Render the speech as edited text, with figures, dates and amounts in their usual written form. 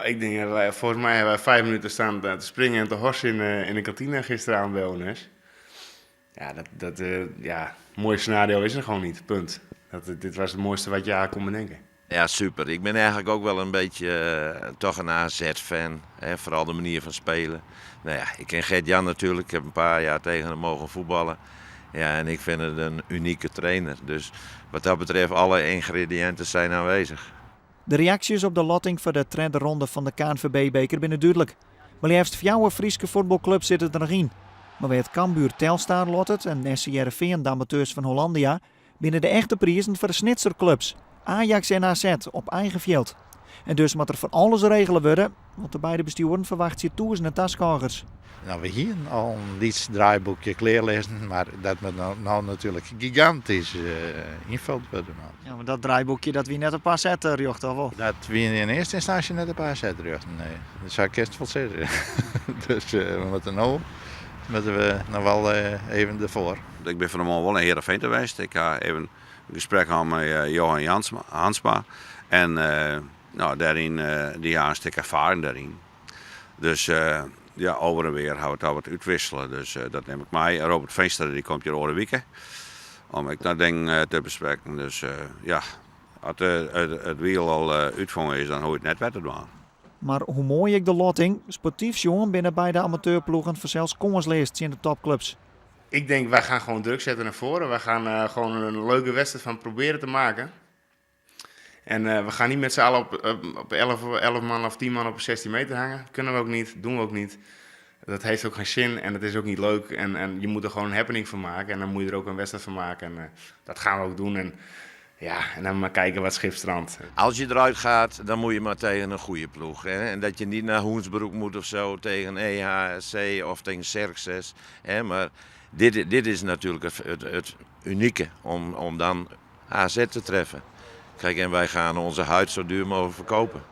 Ik denk, dat wij, volgens mij hebben wij 5 minuten staan te springen en te horsen in de kantine gisteravond bij ONS. Ja, ja, mooi scenario is er gewoon niet, punt. Dit was het mooiste wat je aan kon bedenken. Ja, super. Ik ben eigenlijk ook wel een beetje toch een AZ-fan. Vooral de manier van spelen. Nou ja, ik ken Gert-Jan natuurlijk. Ik heb een paar jaar tegen hem mogen voetballen. Ja, en ik vind het een unieke trainer. Dus wat dat betreft, alle ingrediënten zijn aanwezig. De reaksjes op de lotting foar de tredde ronde fan de KNVB-beker binne dúdlik. Mar leafst fjouwer Fryske fuotbalklubs sitte der noch yn. Mar wêr't Cambuur Telstar lottet en SC Hearrenfean de amateurs fan Hollandia, binne de echte prizen foar de Snitser clubs, Ajax en AZ, op eigen fjild. En dus moat der fan alles regele wurde, want de beide bestjoeren ferwachtsje tûzenen taskôgers. Nou, we hiene al in lyts draaiboekje klearlizzen, mar dat moat no natuerlik gigantysk ynfold wurde. Ja, mar dat draaiboekje dat wie net op AZ rjochte, of wol? Dat wie yn earste ynstânsje net op AZ rjochte, nee. Dat soe ik earst wol sizze. Dus we moatte no moatte we noch wol even derfoar. Ik bin fan 'e moarn wol nei Hearrenfean ta west. Ik ha even in gesprek hân mei Johan Jansma, Hansma. En no, dêryn, dy ha in stik erfaring dêryn. Dus ja, over en weer ha we it al wat útwissele. Dus dat nim ik mei. Robert Veenstra dy komt hjir oare wike om ek noch dingen te besprekken. Dus ja, as it wiel al útfûn is, dan hoech je it net wer te dwaan. Mar hoe moai ek de lotting, sportyf sjoen binne beide amateurploegen fansels kânsleas tsjin de topklubs. Ik denk, wij gaan gewoon druk zetten naar voren. Wij gaan gewoon een leuke wedstrijd van proberen te maken. En we gaan niet met z'n allen op 11 man of 10 man op 16 meter hangen. Kunnen we ook niet, doen we ook niet. Dat heeft ook geen zin en dat is ook niet leuk. En je moet er gewoon een happening van maken. En dan moet je er ook een wedstrijd van maken. En dat gaan we ook doen. En, ja, en dan maar kijken wat schip strandt. Als je eruit gaat, dan moet je maar tegen een goede ploeg. Hè? En dat je niet naar Hoensbroek moet of zo, tegen EHC of tegen Xerxes. Hè? Maar dit is natuurlijk het unieke om dan AZ te treffen. Kijk, en wij gaan onze huid zo duur mogelijk verkopen.